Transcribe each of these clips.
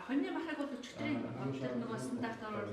Хоньны махыг бол өчигдрийн тэр нөгөө стандартаар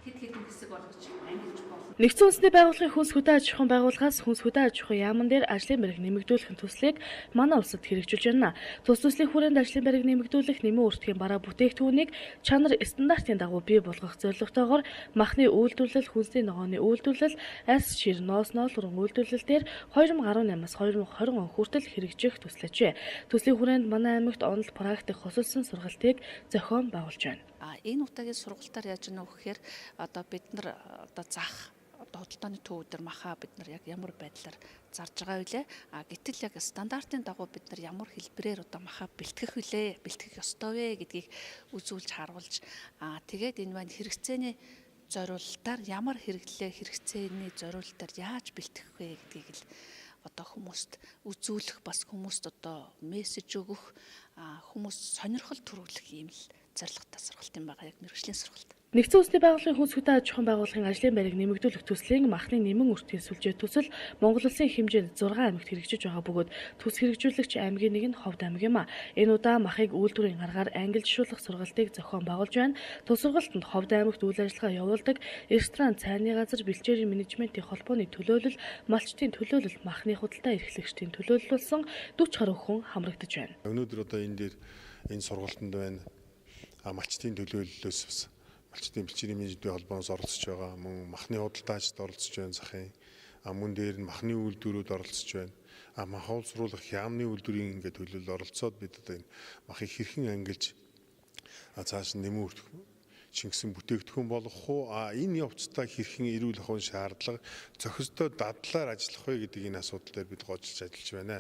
хэд хэдэн хэсэг болгож ангилж болно. Нэгдсэн үндэсний байгууллагын хүнс хөдөө аж ахуйн байгууллагаас хүнс хөдөө аж ахуйн яаман дээр ажлын байрыг нэмэгдүүлэх төслийг манай улсад хэрэгжүүлж байна. Тус төслийн хүрээнд ажлын байрыг нэмэгдүүлэх, нэмэн үртгэхийн бараа бүтээгдэхүүнийг чанар стандартын дагуу бий болгох зорилготойгоор махны үйлдвэрлэл, хүнсний ногооны үйлдвэрлэл, альс шир, ноос ноолрон үйлдвэрлэл дээр 2018-аас 2020 он хүртэл хэрэгжих төслөжээ. Төслийн хүрээнд манай аймагт онол практик хосолсон сургалтыг зохион байгуулж байна. Энэ удаагийн сургалтаар яаж гэнэ гэхээр одоо бид нар одоо зах одоо худалдааны төв дээр маха бид нар яг ямар байдлаар зарж байгаа вүлээ. Гэтэл яг стандартын дагуу бид нар ямар хэлбэрээр одоо маха бэлтгэх вүлээ, бэлтгэх ёстой вэ гэдгийг үзүүлж харуулж, тэгээд энэ маань хэрэгцээний зориулалтаар ямар хэрэглээ, хэрэгцээний зориулалтаар яаж бэлтгэх вэ гэдгийг л одоо хүмүүст үзүүлэх, бас хүмүүст одоо мессеж өгөх, хүмүүс сонирхол төрүүлэх ийм л зорилготой сургалт юм байгаа, яг мэргэжлийн сургалт. Нэгдсэн үндэсний байгууллагын хүнс хөдөө аж ахуйн байгууллагын ажлын байрыг нэмэгдүүлэх төслийн махны нэмэн үртгийн сүлжээ төсөл Монгол улсын хэмжээнд 6 аймагт хэрэгжиж байгаа бөгөөд төс хэрэгжүүлэгч аймгийн нэг нь Ховд аймаг юм а. Энэ удаа махыг үйлдвэрийн аргаар ангилжшуулах сургалтыг зохион байгуулж байна. Тус сургалтанд Ховд аймагт үйл ажиллагаа явуулдаг ресторан, цайны газар, бэлчээрийн менежментийн холбооны төлөөлөл, малчдын төлөөлөл, махны худалдаа эрхлэгчдийн төлөөлөл болсон 40 гаруй хүн хамрагдаж байна. Өнөөдөр одоо энэ дээр энэ сургалтанд байна. Малчдын төлөөллөөс бас малчдын бэлчээрийн менежментийн холбооноос оролцож байгаа, мөн махны худалдаачид оролцож байна захын. Мөн дээр нь махны үйлдвэрүүд оролцож байна. Мах боловсруулах яамны үйлдвэрийн ингээд төлөөлөл оролцоод бид одоо энэ махыг хэрхэн ангилж цааш нь нэмэн үртэх шингэсэн бүтээгдэхүүн болгох уу? Энэ явцдаа хэрхэн эрүүл ахуйн шаардлага зохистой дадлаар ажиллах вэ гэдэг энэ асуудал дээр бид гожилж ажиллаж байна.